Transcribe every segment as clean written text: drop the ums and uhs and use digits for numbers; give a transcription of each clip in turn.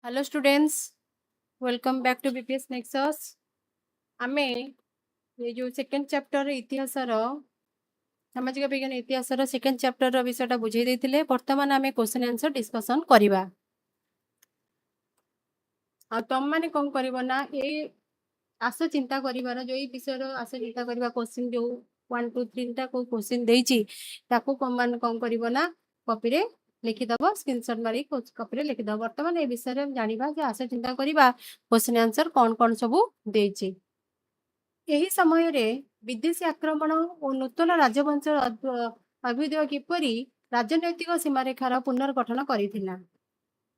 Hello students, welcome back to BPS Nexus. ଆମେ ଏ ଯୋଉ second chapter ଇତିହାସର, ସାମାଜିକ ବିଜ୍ଞାନ ଇତିହାସର ସେକେଣ୍ଡ ଚାପ୍ଟରର ବିଷୟଟା ବୁଝେଇ ଦେଇଥିଲେ। ବର୍ତ୍ତମାନ ଆମେ କ୍ୱେଶ୍ଚନ ଆନ୍ସର ଡିସ୍କସନ କରିବା। ଆଉ ତମମାନେ କଣ କରିବ ନା, ଏଇ ଆସ ଚିନ୍ତା କରିବାର ଯୋଉ ଏଇ ବିଷୟର ଆସ ଚିନ୍ତା କରିବା କ୍ୱେଶ୍ଚିନ୍ ଯୋଉ ୱାନ୍ ଟୁ ଥ୍ରୀଟା କୋଉ କ୍ୱେଶ୍ଚିନ୍ ଦେଇଛି, ତାକୁ ମାନେ କଣ କରିବ ନା କପିରେ ଲେଖିଦବ, ସ୍କ୍ରିନସଟ୍ ମାରି କପିରେ ଲେଖିଦବ। ବର୍ତ୍ତମାନ ଏ ବିଷୟରେ ଆମେ ଜାଣିବା ଯେ ଆସ ଚିନ୍ତା କରିବା କ୍ୱେଶ୍ଚିନ୍ ଆନ୍ସର କଣ କଣ ସବୁ ଦେଇଛି। ଏହି ସମୟରେ ବିଦେଶୀ ଆକ୍ରମଣ ଓ ନୂତନ ରାଜବଂଶ ଅଭ୍ୟୁଦୟ କିପରି ରାଜନୈତିକ ସୀମାରେଖାର ପୁନର୍ଗଠନ କରିଥିଲା?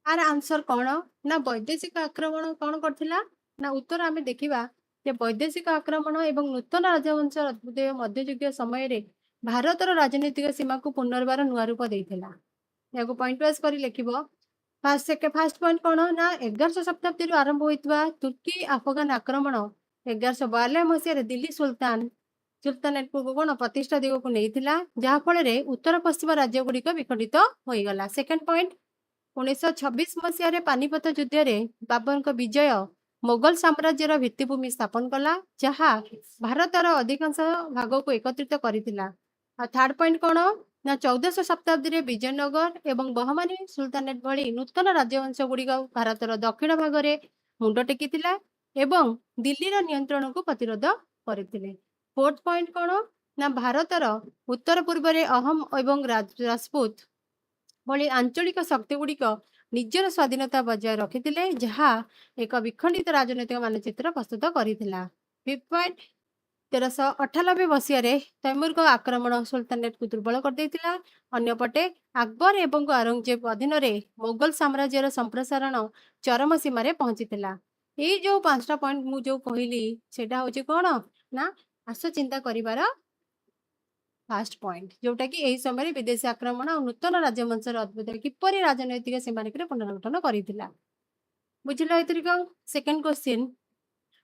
ଆର ଆନ୍ସର କଣ ନା, ବୈଦେଶିକ ଆକ୍ରମଣ କଣ କରିଥିଲା ନା, ଉତ୍ତର ଆମେ ଦେଖିବା ଯେ ବୈଦେଶିକ ଆକ୍ରମଣ ଏବଂ ନୂତନ ରାଜବଂଶ ଅଭ୍ୟୁଦୟ ମଧ୍ୟଯୁଗୀୟ ସମୟରେ ଭାରତର ରାଜନୈତିକ ସୀମାକୁ ପୁନର୍ବାର ନୂଆ ରୂପ ଦେଇଥିଲା। ଏହାକୁ ପଏଣ୍ଟ ୱାଇଜ କରି ଲେଖିବ। ଫାଷ୍ଟ ପଏଣ୍ଟ କଣ ନା, 11ଶହ ଶତାବ୍ଦୀରୁ ଆରମ୍ଭ ହୋଇଥିବା ତୁର୍କୀ ଆଫଗାନ ଆକ୍ରମଣ 1192 ମସିହାରେ ଦିଲ୍ଲୀ ସୁଲତାନେଟକୁ କଣ ପ୍ରତିଷ୍ଠା ଦିଗକୁ ନେଇଥିଲା, ଯାହା ଫଳରେ ଉତ୍ତର ପଶ୍ଚିମ ରାଜ୍ୟ ଗୁଡ଼ିକ ବିଖଣ୍ଡିତ ହୋଇଗଲା। ସେକେଣ୍ଡ ପଏଣ୍ଟ, 1926 ମସିହାରେ ପାନିପଥ ଯୁଦ୍ଧରେ ବାବରଙ୍କ ବିଜୟ ମୋଗଲ ସାମ୍ରାଜ୍ୟର ଭିତ୍ତିଭୂମି ସ୍ଥାପନ କଲା, ଯାହା ଭାରତର ଅଧିକାଂଶ ଭାଗକୁ ଏକତ୍ରିତ କରିଥିଲା। ଆଉ ଥାର୍ଡ ପଏଣ୍ଟ କଣ ନା, 14ଶହ ଶତାବ୍ଦୀରେ ବିଜୟନଗର ଏବଂ ବହମାନୀ ସୁଲତାନେଟ ଭଳି ନୂତନ ରାଜବଂଶ ଗୁଡ଼ିକ ଭାରତର ଦକ୍ଷିଣ ଭାଗରେ ମୁଣ୍ଡ ଟେକିଥିଲା ଏବଂ ଦିଲ୍ଲୀର ନିୟନ୍ତ୍ରଣକୁ ପ୍ରତିରୋଧ କରିଥିଲେ। ଫୋର୍ଥ ପଏଣ୍ଟ କଣ ନା, ଭାରତର ଉତ୍ତର ପୂର୍ବରେ ଅହମ ଏବଂ ରାଜପୁତ ଭଳି ଆଞ୍ଚଳିକ ଶକ୍ତି ଗୁଡ଼ିକ ନିଜର ସ୍ୱାଧୀନତା ବଜାୟ ରଖିଥିଲେ, ଯାହା ଏକ ବିଖଣ୍ଡିତ ରାଜନୈତିକ ମାନଚିତ୍ର ପ୍ରସ୍ତୁତ କରିଥିଲା। ଫିଫ୍ଥ ପଏଣ୍ଟ, 1398 ମସିହାରେ ତୈମୁରଙ୍କ ଆକ୍ରମଣ ସୁଲତାନେଟକୁ ଦୁର୍ବଳ କରିଦେଇଥିଲା। ଅନ୍ୟପଟେ ଆକବର ଏବଂ ଔରଙ୍ଗଜେବ ଅଧୀନରେ ମୋଗଲ ସାମ୍ରାଜ୍ୟର ସମ୍ପ୍ରସାରଣ ଚରମ ସୀମାରେ ପହଞ୍ଚିଥିଲା। ଏଇ ଯୋଉ ପାଞ୍ଚଟା ପଏଣ୍ଟ ମୁଁ ଯୋଉ କହିଲି, ସେଇଟା ହଉଛି କଣ ନା ଆସ ଚିନ୍ତା କରିବାର ଫାଷ୍ଟ ପଏଣ୍ଟ, ଯୋଉଟା କି ଏହି ସମୟରେ ବିଦେଶୀ ଆକ୍ରମଣ ଆଉ ନୂତନ ରାଜବଂଶର ଅଦ୍ଭୁତ କିପରି ରାଜନୈତିକ ସୀମାରେଖାରେ ପୁନର୍ଗଠନ କରିଥିଲା। ବୁଝିଲ? ଏଥିରିକ ସେକେଣ୍ଡ କ୍ୱେଶ୍ଚିନ୍,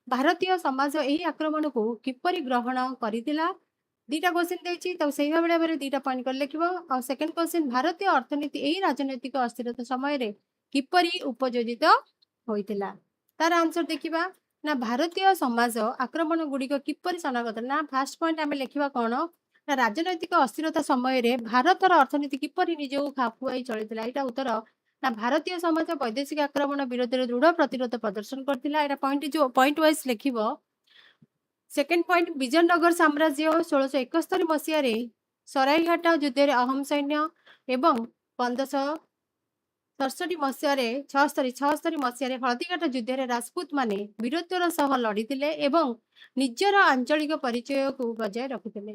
ଭାରତୀୟ ସମାଜ ଏହି ଆକ୍ରମଣକୁ କିପରି ଗ୍ରହଣ କରିଥିଲା? ଦିଟା କ୍ୱେଶ୍ଚିନ୍ ଦେଇଛି, ତାକୁ ସେଇଭଳି ଭାବରେ ଦିଟା ପଏଣ୍ଟ କରି ଲେଖିବ। ଆଉ ସେକେଣ୍ଡ କ୍ୱେଶ୍ଚିନ୍, ଭାରତୀୟ ଅର୍ଥନୀତି ଏହି ରାଜନୈତିକ ଅସ୍ଥିରତା ସମୟରେ କିପରି ଉପଯୋଜିତ ହୋଇଥିଲା? ତାର ଆନ୍ସର ଦେଖିବା ନା, ଭାରତୀୟ ସମାଜ ଆକ୍ରମଣ ଗୁଡ଼ିକ କିପରି ସାମ୍ନା ନା, ଫାଷ୍ଟ ପଏଣ୍ଟ ଆମେ ଲେଖିବା କଣ ନା, ରାଜନୈତିକ ଅସ୍ଥିରତା ସମୟରେ ଭାରତର ଅର୍ଥନୀତି କିପରି ନିଜକୁ ଖାପ ଖୁଆଇ ଚଳିଥିଲା? ଏଇଟା ଉତ୍ତର ନା, ଭାରତୀୟ ସମାଜ ବୈଦେଶିକ ଆକ୍ରମଣ ବିରୋଧରେ ଦୃଢ ପ୍ରତିରୋଧ ପ୍ରଦର୍ଶନ କରିଥିଲା। ଏଇଟା ପଏଣ୍ଟ ଯୋଉ ପଏଣ୍ଟ ୱାଇଜ ଲେଖିବ। ସେକେଣ୍ଡ ପଏଣ୍ଟ, ବିଜୟନଗର ସାମ୍ରାଜ୍ୟ 1671 ମସିହାରେ ସରାଇଘାଟ ଯୁଦ୍ଧରେ ଅହମ ସୈନ୍ୟ ଏବଂ 1567 ମସିହାରେ, 76 ମସିହାରେ ହଳଦୀଘାଟ ଯୁଦ୍ଧରେ ରାଜପୁତ ମାନେ ବୀରତ୍ୱର ସହ ଲଢିଥିଲେ ଏବଂ ନିଜର ଆଞ୍ଚଳିକ ପରିଚୟକୁ ବଜାୟ ରଖିଥିଲେ।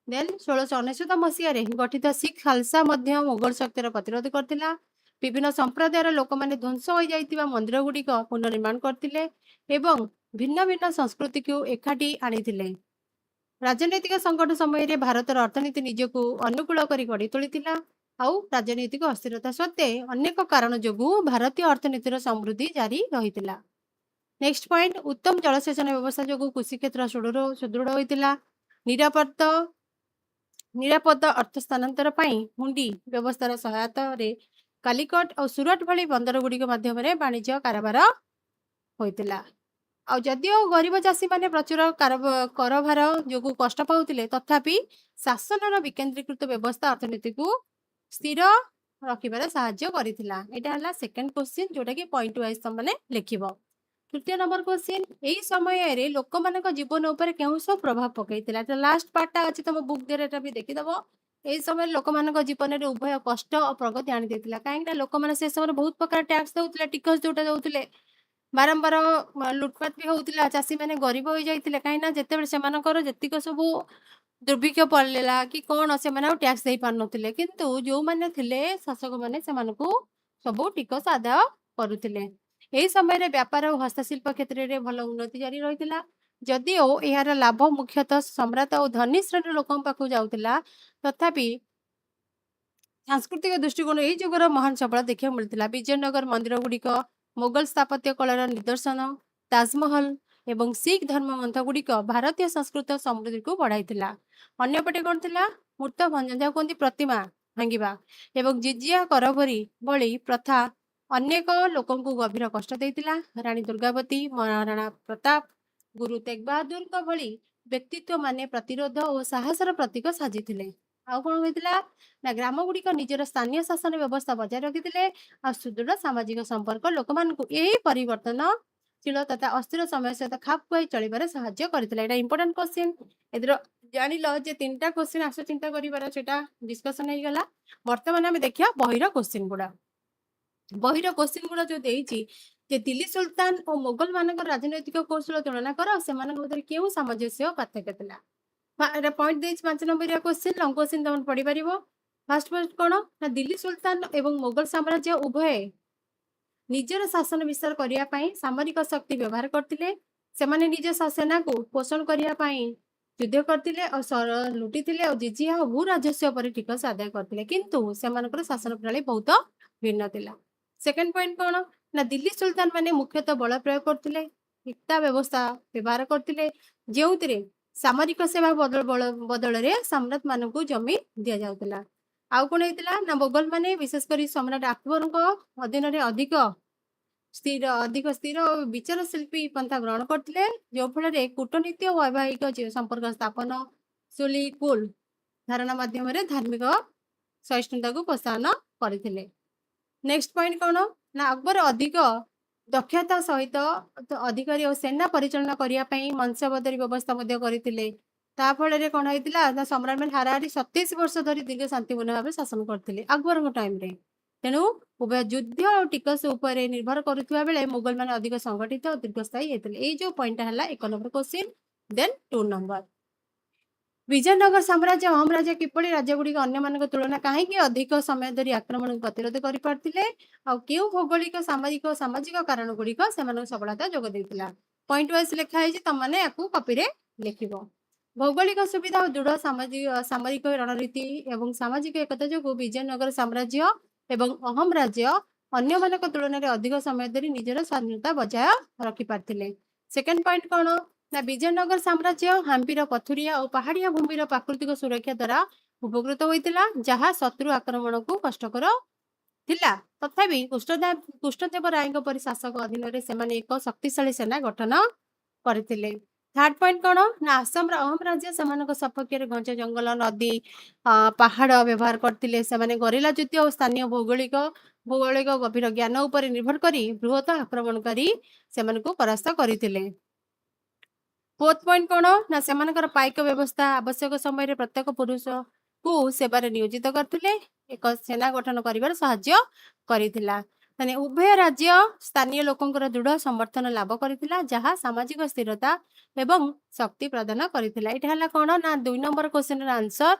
ଦେନ୍ 1699 ମସିହାରେ ଗଠିତ ଶିଖ ଖାଲସା ମଧ୍ୟ ମୋଗଲ ଶକ୍ତିର ପ୍ରତିରୋଧ କରିଥିଲା। ବିଭିନ୍ନ ସମ୍ପ୍ରଦାୟର ଲୋକମାନେ ଧ୍ୱଂସ ହୋଇଯାଇଥିବା ମନ୍ଦିର ଗୁଡ଼ିକ ପୁନର୍ନିର୍ମାଣ କରିଥିଲେ ଏବଂ ଭିନ୍ନ ଭିନ୍ନ ସଂସ୍କୃତିକୁ ଏକାଠି ଆଣିଥିଲେ। ରାଜନୈତିକ ସଙ୍କଟ ସମୟରେ ଭାରତର ଅର୍ଥନୀତି ନିଜକୁ ଅନୁକୂଳ କରି ଗଢ଼ି ତୋଳିଥିଲା। ଆଉ ରାଜନୈତିକ ଅସ୍ଥିରତା ସତ୍ତ୍ୱେ ଅନେକ କାରଣ ଯୋଗୁଁ ଭାରତୀୟ ଅର୍ଥନୀତିର ସମୃଦ୍ଧି ଜାରି ରହିଥିଲା। ନେକ୍ସଟ ପଏଣ୍ଟ, ଉତ୍ତମ ଜଳସେଚନ ବ୍ୟବସ୍ଥା ଯୋଗୁଁ କୃଷି କ୍ଷେତ୍ର ସୁଦୃଢ଼ ହୋଇଥିଲା। ନିରାପଦ ଅର୍ଥ ସ୍ଥାନାନ୍ତର ପାଇଁ ହୁଣ୍ଡି ବ୍ୟବସ୍ଥାର ସହାୟତାରେ କାଲିକଟ ଆଉ ସୁରଟ ଭଳି ବନ୍ଦର ଗୁଡ଼ିକ ମାଧ୍ୟମରେ ବାଣିଜ୍ୟ କାରବାର ହୋଇଥିଲା। ଆଉ ଯଦିଓ ଗରିବ ଚାଷୀମାନେ ପ୍ରଚୁର କରଭାର ଯୋଗୁଁ କଷ୍ଟ ପାଉଥିଲେ, ତଥାପି ଶାସନର ବିକେନ୍ଦ୍ରୀକୃତ ବ୍ୟବସ୍ଥା ଅର୍ଥନୀତିକୁ ସ୍ଥିର ରଖିବାରେ ସାହାଯ୍ୟ କରିଥିଲା। ଏଇଟା ହେଲା ସେକେଣ୍ଡ କ୍ୱେଶ୍ଚିନ୍, ଯୋଉଟା କି ପଏଣ୍ଟ ୱାଇଜ ତମମାନେ ଲେଖିବ। ତୃତୀୟ ନମ୍ବର କ୍ୱେଶ୍ଚିନ୍, ଏହି ସମୟରେ ଲୋକମାନଙ୍କ ଜୀବନ ଉପରେ କେଉଁ ସବୁ ପ୍ରଭାବ ପକେଇଥିଲା? ଏଟା ଲାଷ୍ଟ ପାର୍ଟଟା ଅଛି ତମ ବୁକ୍ ଦେହରେ, ଏଟା ବି ଦେଖିଦବ। ଏହି ସମୟରେ ଲୋକମାନଙ୍କ ଜୀବନରେ ଉଭୟ କଷ୍ଟ ଓ ପ୍ରଗତି ଆଣିଦେଇଥିଲା। କାହିଁକି ନା ଲୋକମାନେ ସେ ସମୟରେ ବହୁତ ପ୍ରକାର ଟ୍ୟାକ୍ସ ଦଉଥିଲେ, ଟିକସ ଯୋଉଟା ଦଉଥିଲେ, ବାରମ୍ବାର ଲୁଟପାଟ ବି ହଉଥିଲା, ଚାଷୀମାନେ ଗରିବ ହୋଇଯାଇଥିଲେ। କାହିଁକି ନା ଯେତେବେଳେ ସେମାନଙ୍କର ଯେତିକ ସବୁ ଦୁର୍ଭିକ୍ଷ ପଡ଼ିଲା କି କଣ, ସେମାନେ ଆଉ ଟ୍ୟାକ୍ସ ଦେଇ ପାରୁନଥିଲେ। କିନ୍ତୁ ଯୋଉମାନେ ଥିଲେ ଶାସକମାନେ, ସେମାନଙ୍କୁ ସବୁ ଟିକସ ଆଦାୟ କରୁଥିଲେ। ଏହି ସମୟରେ ବ୍ୟାପାର ଓ ହସ୍ତଶିଳ୍ପ କ୍ଷେତ୍ରରେ ଭଲ ଉନ୍ନତି ଜାରି ରହିଥିଲା। ଯଦିଓ ଏହାର ଲାଭ ମୁଖ୍ୟତଃ ସମ୍ଭ୍ରାନ୍ତ ଓ ଧନୀ ଶ୍ରେଣୀର ଲୋକଙ୍କ ପାଖକୁ ଯାଉଥିଲା, ତଥାପି ସାଂସ୍କୃତିକ ଦୃଷ୍ଟିକୋଣ ଏହି ଯୁଗର ମହାନ ସଫଳତା ଦେଖିବାକୁ ମିଳିଥିଲା। ବିଜୟନଗର ମନ୍ଦିର ଗୁଡ଼ିକ ମୋଗଲ ସ୍ଥାପତ୍ୟ କଳାର ନିଦର୍ଶନ, ତାଜମହଲ ଏବଂ ଶିଖ ଧର୍ମ ଗ୍ରନ୍ଥ ଗୁଡ଼ିକ ଭାରତୀୟ ସଂସ୍କୃତ ସମୃଦ୍ଧିକୁ ବଢାଇଥିଲା। ଅନ୍ୟପଟେ କଣ ଥିଲା? ମୂର୍ତ୍ତି ଭଞ୍ଜନ, ଯାହାକୁ କୁହନ୍ତି ପ୍ରତିମା ଭାଙ୍ଗିବା ଏବଂ ଜିଜିଆ କରଭରି ଭଳି ପ୍ରଥା ଅନେକ ଲୋକଙ୍କୁ ଗଭୀର କଷ୍ଟ ଦେଇଥିଲା। ରାଣୀ ଦୁର୍ଗାବତୀ, ମହାରାଣା ପ୍ରତାପ, ଗୁରୁ ତେଗ ବାହାଦୁରଙ୍କ ଭଳି ବ୍ୟକ୍ତିତ୍ୱ ମାନେ ପ୍ରତିରୋଧ ଓ ସାହସର ପ୍ରତୀକ ସାଜିଥିଲେ। ଆଉ କଣ ହୋଇଥିଲା ନା ଗ୍ରାମ ଗୁଡ଼ିକ ନିଜର ସ୍ଥାନୀୟ ଶାସନ ବ୍ୟବସ୍ଥା ବଜାୟ ରଖିଥିଲେ ଆଉ ସୁଦୃଢ ସାମାଜିକ ସମ୍ପର୍କ ଲୋକମାନଙ୍କୁ ଏହି ପରିବର୍ତ୍ତନଶୀଳ ତଥା ଅସ୍ଥିର ସମୟ ସହିତ ଖାପ ଖୁଆଇ ଚଳିବାରେ ସାହାଯ୍ୟ କରିଥିଲା। ଏଇଟା ଇମ୍ପୋର୍ଟାଣ୍ଟ କ୍ୱେଶ୍ଚିନ୍। ଏଥିର ଜାଣିଲ ଯେ ତିନିଟା କ୍ୱେଶ୍ଚିନ୍ ଆସ ଚିନ୍ତା କରିବାର, ସେଇଟା ଡିସ୍କସନ ହେଇଗଲା। ବର୍ତ୍ତମାନ ଆମେ ଦେଖିବା ବହିର କ୍ୱେଶ୍ଚିନ୍ ଗୁଡା। ବହିର କ୍ୱେଶ୍ଚିନ୍ ଗୁଡା ଯୋଉ ଦେଇଛି ଯେ ଦିଲ୍ଲୀ ସୁଲତାନ ଓ ମୋଗଲ ମାନଙ୍କର ରାଜନୈତିକ କୌଶଳ ତୁଳନା କର, ସେମାନଙ୍କ ମଧ୍ୟରେ କେଉଁ ସାମଞ୍ଜସ୍ୟ ପାର୍ଥକ୍ୟ ଥିଲା। ଏଟା ପଏଣ୍ଟ ଦେଇଛି, 5 ନମ୍ବରିଆ କ୍ୱେଶ୍ଚିନ୍, ଲଙ୍ଗ କ୍ୱେଶ୍ଚିନ୍, ତମେ ପଢିପାରିବ। ଫାର୍ଷ୍ଟ ପଏଣ୍ଟ କଣ ନା ଦିଲ୍ଲୀ ସୁଲତାନ ଏବଂ ମୋଗଲ ସାମ୍ରାଜ୍ୟ ଉଭୟ ନିଜର ଶାସନ ବିସ୍ତାର କରିବା ପାଇଁ ସାମରିକ ଶକ୍ତି ବ୍ୟବହାର କରିଥିଲେ। ସେମାନେ ନିଜ ସେନାକୁ ପୋଷଣ କରିବା ପାଇଁ ଯୁଦ୍ଧ କରିଥିଲେ ଆଉ ସର ଲୁଟିଥିଲେ ଆଉ ଜିଜିଆ ଆଉ ଭୂ ରାଜସ୍ୱ ଉପରେ ଟିକସ ଆଦାୟ କରିଥିଲେ, କିନ୍ତୁ ସେମାନଙ୍କର ଶାସନ ପ୍ରଣାଳୀ ବହୁତ ଭିନ୍ନ ଥିଲା। ସେକେଣ୍ଡ ପଏଣ୍ଟ କଣ ନା ଦିଲ୍ଲୀ ସୁଲତାନ ମାନେ ମୁଖ୍ୟତଃ ବଳ ପ୍ରୟୋଗ କରୁଥିଲେ, ଇକ୍ତା ବ୍ୟବସ୍ଥା ବ୍ୟବହାର କରୁଥିଲେ, ଯେଉଁଥିରେ ସାମରିକ ସେବା ବଦଳରେ ସମ୍ରାଟ ମାନଙ୍କୁ ଜମି ଦିଆଯାଉଥିଲା। ଆଉ କଣ ହେଇଥିଲା ନା ମୋଗଲ ମାନେ ବିଶେଷ କରି ସମ୍ରାଟ ଆକବରଙ୍କ ଅଧୀନରେ ଅଧିକ ସ୍ଥିର ଓ ବିଚାରଶୀଳ ପନ୍ଥା ଗ୍ରହଣ କରିଥିଲେ, ଯେଉଁ ଫଳରେ କୂଟନୀତି ଓ ବୈବାହିକ ସମ୍ପର୍କ ସ୍ଥାପନ, ସୁଲ-ଇ-କୁଲ ଧାରଣା ମାଧ୍ୟମରେ ଧାର୍ମିକ ସହିଷ୍ଣୁତାକୁ ପ୍ରୋତ୍ସାହନ କରିଥିଲେ। ନେକ୍ସଟ ପଏଣ୍ଟ କଣ ନା ଆକବର ଅଧିକ ଦକ୍ଷତା ସହିତ ଅଧିକାରୀ ଓ ସେନା ପରିଚାଳନା କରିବା ପାଇଁ ମନସବଦାରୀ ବ୍ୟବସ୍ଥା ମଧ୍ୟ କରିଥିଲେ। ତା ଫଳରେ କଣ ହେଇଥିଲା ନା ସମ୍ରାଟ ମାନେ ହାରାହାରି 27 ବର୍ଷ ଧରି ଦୀର୍ଘ ଶାନ୍ତିପୂର୍ଣ୍ଣ ଭାବେ ଶାସନ କରିଥିଲେ ଆକବରଙ୍କ ଟାଇମରେ। ତେଣୁ ଉଭୟ ଯୁଦ୍ଧ ଆଉ ଟିକସ ଉପରେ ନିର୍ଭର କରୁଥିବା ବେଳେ ମୋଗଲ ମାନେ ଅଧିକ ସଂଗଠିତ ଓ ଦୀର୍ଘସ୍ଥାୟୀ ହେଇଥିଲେ। ଏଇ ଯୋଉ ପଏଣ୍ଟଟା ହେଲା 1 ନମ୍ବର କ୍ୱେଶ୍ଚିନ୍। ଦେନ୍ 2 ନମ୍ବର, ବିଜୟନଗର ସାମ୍ରାଜ୍ୟ, ଅହୋମ ରାଜ୍ୟ କିପରି ରାଜ୍ୟଗୁଡ଼ିକ ଅନ୍ୟମାନଙ୍କ ତୁଳନା କାହିଁକି ଅଧିକ ସମୟ ଧରି ଆକ୍ରମଣକୁ ପ୍ରତିରୋଧ କରିପାରିଥିଲେ ଆଉ କେଉଁ ଭୌଗୋଳିକ, ସାମାଜିକ ସାମାଜିକ କାରଣ ଗୁଡ଼ିକ ସେମାନଙ୍କୁ ସଫଳତା ଯୋଗ ଦେଇଥିଲା। ପଏଣ୍ଟ ୱାଇଜ ଲେଖା ହେଇଛି, ତମମାନେ ୟାକୁ କପିରେ ଲେଖିବ। ଭୌଗୋଳିକ ସୁବିଧା ଓ ଦୃଢ ସାମାଜିକ ସାମରିକ ରଣନୀତି ଏବଂ ସାମାଜିକ ଏକତା ଯୋଗୁଁ ବିଜୟନଗର ସାମ୍ରାଜ୍ୟ ଏବଂ ଅହୋମ ରାଜ୍ୟ ଅନ୍ୟମାନଙ୍କ ତୁଳନାରେ ଅଧିକ ସମୟ ଧରି ନିଜର ସ୍ୱାଧୀନତା ବଜାୟ ରଖିପାରିଥିଲେ। ସେକେଣ୍ଡ ପଏଣ୍ଟ କଣ ନା ବିଜୟନଗର ସାମ୍ରାଜ୍ୟ ହାମ୍ପିର ପଥୁରିଆ ଓ ପାହାଡ଼ିଆ ଭୂମିର ପ୍ରାକୃତିକ ସୁରକ୍ଷା ଦ୍ୱାରା ଉପକୃତ ହୋଇଥିଲା, ଯାହା ଶତ୍ରୁ ଆକ୍ରମଣକୁ କଷ୍ଟକର ଥିଲା। ତଥାପି କୃଷ୍ଣଦେବ ରାୟଙ୍କ ପରି ଶାସକ ଅଧୀନରେ ସେମାନେ ଏକ ଶକ୍ତିଶାଳୀ ସେନା ଗଠନ କରିଥିଲେ। ଥାର୍ଡ ପଏଣ୍ଟ କଣ ନା ଆସାମର ଅହୋମ ରାଜ୍ୟ ସେମାନଙ୍କ ସପକ୍ଷରେ ଘଞ୍ଚ ଜଙ୍ଗଲ, ନଦୀ, ପାହାଡ଼ ବ୍ୟବହାର କରିଥିଲେ। ସେମାନେ ଗରିଲା ଯୁଦ୍ଧ ଓ ସ୍ଥାନୀୟ ଭୌଗୋଳିକ ଗଭୀର ଜ୍ଞାନ ଉପରେ ନିର୍ଭର କରି ବୃହତ ଆକ୍ରମଣକାରୀ ସେମାନଙ୍କୁ ପରାସ୍ତ କରିଥିଲେ। ଫୋର୍ଥ ପଏଣ୍ଟ କଣ ନା ସେମାନଙ୍କର ପାଇକ ବ୍ୟବସ୍ଥା ଆବଶ୍ୟକ ସମୟରେ ପ୍ରତ୍ୟେକ ପୁରୁଷକୁ ସେବାରେ ନିୟୋଜିତ କରିଥିଲେ, ଏକ ସେନା ଗଠନ କରିବାରେ ସାହାଯ୍ୟ କରିଥିଲା। ମାନେ ଉଭୟ ରାଜ୍ୟ ସ୍ଥାନୀୟ ଲୋକଙ୍କର ଦୃଢ ସମର୍ଥନ ଲାଭ କରିଥିଲା, ଯାହା ସାମାଜିକ ସ୍ଥିରତା ଏବଂ ଶକ୍ତି ପ୍ରଦାନ କରିଥିଲା। ଏଇଟା ହେଲା କଣ ନା 2 ନମ୍ବର କ୍ୱେଶ୍ଚିନ୍ର ଆନ୍ସର।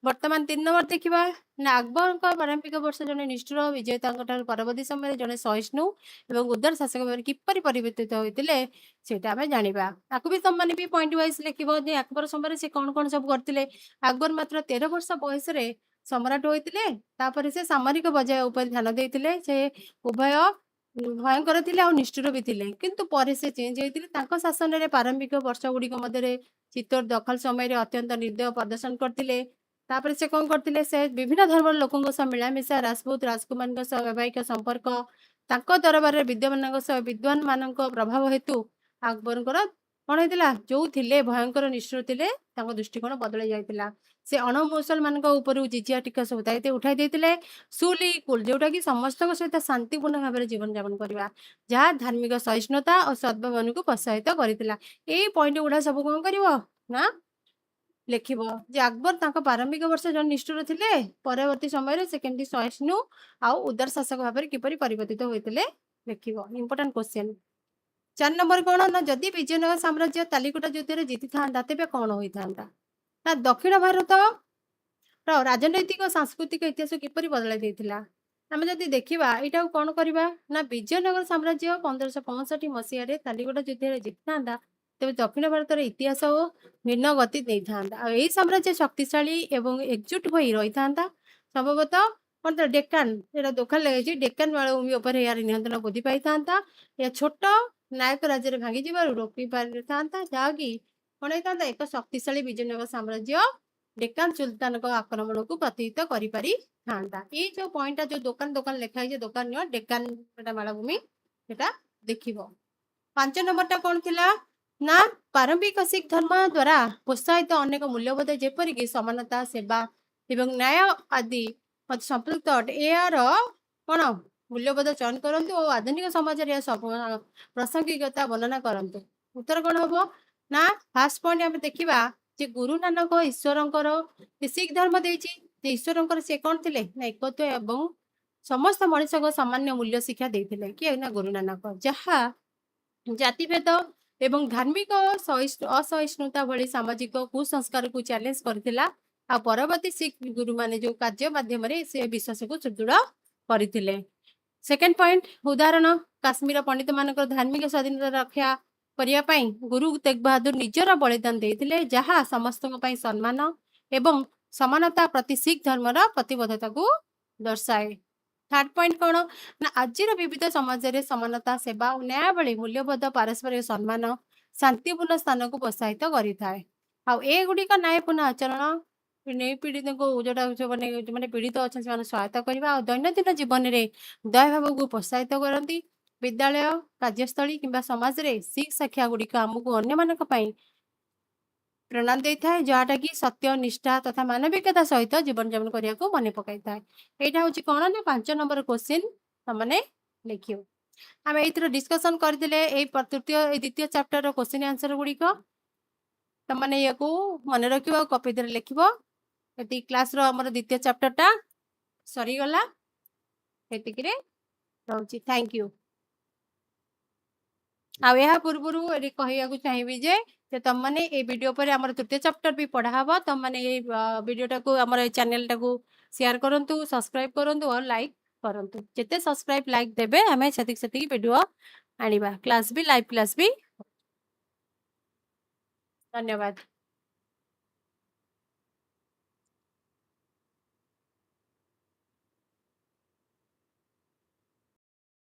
ବର୍ତ୍ତମାନ 3 ନମ୍ବର ଦେଖିବା ନା ଆକବରଙ୍କ ପ୍ରାରମ୍ଭିକ ବର୍ଷ ଜଣେ ନିଷ୍ଠୁର ବିଜେତାଙ୍କ ଠାରୁ ପରବର୍ତ୍ତୀ ସମୟରେ ଜଣେ ସହିଷ୍ଣୁ ଏବଂ ଉଦାର ଶାସକ ଭାବରେ କିପରି ପରିବର୍ତ୍ତିତ ହୋଇଥିଲେ, ସେଇଟା ଆମେ ଜାଣିବା। ତାକୁ ବି ତମମାନେ ବି ପଏଣ୍ଟ ୱାଇଜ ଲେଖିବ ଯେ ଆକବର ସମୟରେ ସେ କଣ କଣ ସବୁ କରିଥିଲେ। ଆକବର ମାତ୍ର 13 ବର୍ଷ ବୟସରେ ସମ୍ରାଟ ହୋଇଥିଲେ। ତାପରେ ସେ ସାମରିକ ବଜାୟ ଉପରେ ଧ୍ୟାନ ଦେଇଥିଲେ। ସେ ଉଭୟ ଭୟଙ୍କର ଥିଲେ ଆଉ ନିଷ୍ଠୁର ବି ଥିଲେ, କିନ୍ତୁ ପରେ ସେ ଚେଞ୍ଜ ହେଇଥିଲେ। ତାଙ୍କ ଶାସନରେ ପ୍ରାରମ୍ଭିକ ବର୍ଷ ଗୁଡ଼ିକ ମଧ୍ୟରେ ଚିତ୍ତୋର ଦଖଲ ସମୟରେ ଅତ୍ୟନ୍ତ ନିର୍ଦ୍ଦୟ ପ୍ରଦର୍ଶନ କରିଥିଲେ। ତାପରେ ସେ କଣ କରିଥିଲେ? ସେ ବିଭିନ୍ନ ଧର୍ମର ଲୋକଙ୍କ ସହ ମିଳାମିଶା, ରାଜପୁତ ରାଜକୁମାରଙ୍କ ସହ ବୈବାହିକ ସମ୍ପର୍କ, ତାଙ୍କ ଦରବାରରେ ବିଦ୍ୟମାନଙ୍କ ସହ ବିଦ୍ୱାନ ମାନଙ୍କ ପ୍ରଭାବ ହେତୁ ଆକବରଙ୍କର କଣ ହେଇଥିଲା, ଯୋଉ ଥିଲେ ଭୟଙ୍କର ନିଷ୍ଠୁର ଥିଲେ, ତାଙ୍କ ଦୃଷ୍ଟିକୋଣ ବଦଳି ଯାଇଥିଲା। ସେ ଅଣ ମୁସଲମାନଙ୍କ ଉପରୁ ଜିଜିଆ ଟିକସ ଉଠାଇ ଦେଇଥିଲେ। ସୁଲି କୁଲ, ଯୋଉଟା କି ସମସ୍ତଙ୍କ ସହିତ ଶାନ୍ତିପୂର୍ଣ୍ଣ ଭାବରେ ଜୀବନ ଯାପନ କରିବା, ଯାହା ଧାର୍ମିକ ସହିଷ୍ଣୁତା ଓ ସଦ୍ଭାବନାକୁ ପ୍ରୋତ୍ସାହିତ କରିଥିଲା। ଏଇ ପଏଣ୍ଟ ଗୁଡା ସବୁ କଣ କରିବ ନା ଲେଖିବ ଯେ ଆକବର ତାଙ୍କ ପ୍ରାରମ୍ଭିକ ବର୍ଷ ଜଣେ ନିଷ୍ଠୁର ଥିଲେ, ପରବର୍ତ୍ତୀ ସମୟରେ ସେ କେମିତି ସହିଷ୍ଣୁ ଆଉ ଉଦାର ଶାସକ ଭାବରେ କିପରି ପରିବର୍ତ୍ତିତ ହୋଇଥିଲେ ଲେଖିବ। Important question. 4 ନମ୍ବର କଣ ନା ଯଦି ବିଜୟନଗର ସାମ୍ରାଜ୍ୟ ତାଲିକୋଟା ଯୁଦ୍ଧରେ ଜିତିଥାନ୍ତା ତେବେ କଣ ହୋଇଥାନ୍ତା ନା ଦକ୍ଷିଣ ଭାରତ ର ରାଜନୈତିକ ସାଂସ୍କୃତିକ ଇତିହାସ କିପରି ବଦଳାଇ ଦେଇଥିଲା। ଆମେ ଯଦି ଦେଖିବା ଏଇଟାକୁ କଣ କରିବା ନା ବିଜୟନଗର ସାମ୍ରାଜ୍ୟ 1565 ମସିହାରେ ତାଲିକୋଟା ଯୁଦ୍ଧରେ ଜିତିଥାନ୍ତା ତେବେ ଦକ୍ଷିଣ ଭାରତର ଇତିହାସ ଓ ଭିନ୍ନ ଗତି ନେଇଥାନ୍ତା ଆଉ ଏହି ସାମ୍ରାଜ୍ୟ ଶକ୍ତିଶାଳୀ ଏବଂ ଏକଜୁଟ ହୋଇ ରହିଥାନ୍ତା। ସମ୍ଭବତଃ କଣ ତ ଡେକାନ, ଏଇଟା ଦୋକାନ ଲାଗିଛି, ଡେକାନ ମାଳଭୂମି ଉପରେ ଏହାର ନିୟନ୍ତ୍ରଣ ବୃଦ୍ଧି ପାଇଥାନ୍ତା। ଏହା ଛୋଟ ନାୟକ ରାଜ୍ୟରେ ଭାଙ୍ଗିଯିବାରୁ ରୋକି ପାରିଥାନ୍ତା, ଯାହାକି କଣ ହେଇଥାନ୍ତା, ଏକ ଶକ୍ତିଶାଳୀ ବିଜୟନଗର ସାମ୍ରାଜ୍ୟ ଡେକାନ ସୁଲତାନଙ୍କ ଆକ୍ରମଣକୁ ପ୍ରତିହିତ କରିପାରିଥାନ୍ତା। ଏଇ ଯୋଉ ପଏଣ୍ଟଟା, ଯୋଉ ଦୋକାନ ଦୋକାନ ଲେଖା ହେଇଛି, ଦୋକାନ ନୁହଁ, ଡେକାନ ଏଟା ମାଳଭୂମି, ସେଟା ଦେଖିବ। 5 ନମ୍ବରଟା କଣ ଥିଲା ନା ପ୍ରାରମ୍ଭିକ ଶିଖ ଧର୍ମ ଦ୍ଵାରା ପ୍ରୋତ୍ସାହିତ ଅନେକ ମୂଲ୍ୟବୋଧ ଯେପରିକି ସମାନତା, ସେବା ଏବଂ ନ୍ୟାୟ ଆଦି ମଧ୍ୟ ସମ୍ପୃକ୍ତ ଅଟେ। ଏହାର କଣ ମୂଲ୍ୟବୋଧ ଚୟନ କରନ୍ତୁ ଓ ଆଧୁନିକ ସମାଜରେ ଏହା ସବୁ ପ୍ରାସଙ୍ଗିକତା ବର୍ଣ୍ଣନା କରନ୍ତୁ। ଉତ୍ତର କଣ ହବ ନା ଫାର୍ଷ୍ଟ ପଏଣ୍ଟ ଆମେ ଦେଖିବା ଯେ ଗୁରୁ ନାନକ ଈଶ୍ୱରଙ୍କର ଶିଖ ଧର୍ମ ଦେଇଛି ଯେ ଈଶ୍ୱରଙ୍କର ସେ କଣ ଥିଲେ ନା ଏକତ୍ୱ ଏବଂ ସମସ୍ତ ମଣିଷଙ୍କ ସାମାନ୍ୟ ମୂଲ୍ୟ ଶିକ୍ଷା ଦେଇଥିଲେ। କିଏ ନା ଗୁରୁ ନାନକ, ଯାହା ଜାତିଭେଦ ଏବଂ ଧାର୍ମିକ ଅସହିଷ୍ଣୁତା ଭଳି ସାମାଜିକ କୁସଂସ୍କାରକୁ ଚ୍ୟାଲେଞ୍ଜ କରିଥିଲା। ଆଉ ପରବର୍ତ୍ତୀ ଶିଖ ଗୁରୁମାନେ ଯୋଉ କାର୍ଯ୍ୟ ମାଧ୍ୟମରେ ସେ ବିଶ୍ୱାସକୁ ସୁଦୃଢ କରିଥିଲେ। ସେକେଣ୍ଡ ପଏଣ୍ଟ ଉଦାହରଣ, କାଶ୍ମୀର ପଣ୍ଡିତ ମାନଙ୍କର ଧାର୍ମିକ ସ୍ୱାଧୀନତା ରକ୍ଷା କରିବା ପାଇଁ ଗୁରୁ ତେଗ ବାହାଦୁର ନିଜର ବଳିଦାନ ଦେଇଥିଲେ, ଯାହା ସମସ୍ତଙ୍କ ପାଇଁ ସମ୍ମାନ ଏବଂ ସମାନତା ପ୍ରତି ଶିଖ ଧର୍ମର ପ୍ରତିବଦ୍ଧତାକୁ ଦର୍ଶାଏ। ଥାର୍ଡ ପଏଣ୍ଟ କଣ ନା ଆଜିର ବିବିଧ ସମାଜରେ ସମାନତା, ସେବା ଓ ନ୍ୟାୟ ଭଳି ମୂଲ୍ୟବୋଧ ପାରସ୍ପରିକ ସମ୍ମାନ, ଶାନ୍ତିପୂର୍ଣ୍ଣ ସ୍ଥାନକୁ ପ୍ରୋତ୍ସାହିତ କରିଥାଏ। ଆଉ ଏଗୁଡ଼ିକ ନ୍ୟାୟପୂର୍ଣ୍ଣ ଆଚରଣ ନେଇ ପୀଡ଼ିତଙ୍କୁ ଯୋଉଟା ଯୋଉମାନେ ଯୋଉମାନେ ପୀଡ଼ିତ ଅଛନ୍ତି ସେମାନଙ୍କୁ ସହାୟତା କରିବା ଆଉ ଦୈନନ୍ଦିନ ଜୀବନରେ ଦୟାଭାବକୁ ପ୍ରୋତ୍ସାହିତ କରନ୍ତି। ବିଦ୍ୟାଳୟ, କାର୍ଯ୍ୟସ୍ଥଳୀ କିମ୍ବା ସମାଜରେ ଶିଖ ଶିକ୍ଷା ଗୁଡ଼ିକ ଆମକୁ ଅନ୍ୟମାନଙ୍କ ପାଇଁ ପ୍ରେରଣା ଦେଇଥାଏ, ଯାହାଟା କି ସତ୍ୟ, ନିଷ୍ଠା ତଥା ମାନବିକତା ସହିତ ଜୀବନଯାପନ କରିବାକୁ ମନେ ପକାଇଥାଏ। ଏଇଟା ହଉଛି କଣ ନା 5 ନମ୍ବର କୋଶ୍ଚିନ୍ ତମମାନେ ଲେଖିବ। ଆମେ ଏଇଥିରୁ ଡିସ୍କସନ କରିଥିଲେ ଏଇ ତୃତୀୟ, ଏଇ ଦ୍ୱିତୀୟ ଚାପ୍ଟରର କୋଶ୍ଚିନ୍ ଆନ୍ସର ଗୁଡ଼ିକ। ତମମାନେ ୟାକୁ ମନେ ରଖିବ ଆଉ କପି ଦେରେ ଲେଖିବ। ଏତିକି କ୍ଲାସର ଆମର ଦ୍ୱିତୀୟ ଚାପ୍ଟରଟା ସରିଗଲା। ଏତିକିରେ ରହୁଛି। Thank you. ଆଉ ଏହା ପୂର୍ବରୁ ଏଠି କହିବାକୁ ଚାହିଁବି ଯେ ତମମାନେ ଏଇ ଭିଡିଓ ପରେ ଆମର ତୃତୀୟ ଚାପ୍ଟର ବି ପଢା ହବ। ତମମାନେ ଏଇ ଭିଡିଓଟାକୁ, ଆମର ଏଇ ଚ୍ୟାନେଲଟାକୁ ସେୟାର କରନ୍ତୁ, ସବସ୍କ୍ରାଇବ କରନ୍ତୁ ଆଉ ଲାଇକ୍ କରନ୍ତୁ। ଯେତେ ସବସ୍କ୍ରାଇବ, ଲାଇକ୍ ଦେବେ, ଆମେ ସେତିକି ସେତିକି ଭିଡିଓ ଆଣିବା, କ୍ଲାସ ବି, ଲାଇଭ କ୍ଲାସ ବି। ଧନ୍ୟବାଦ।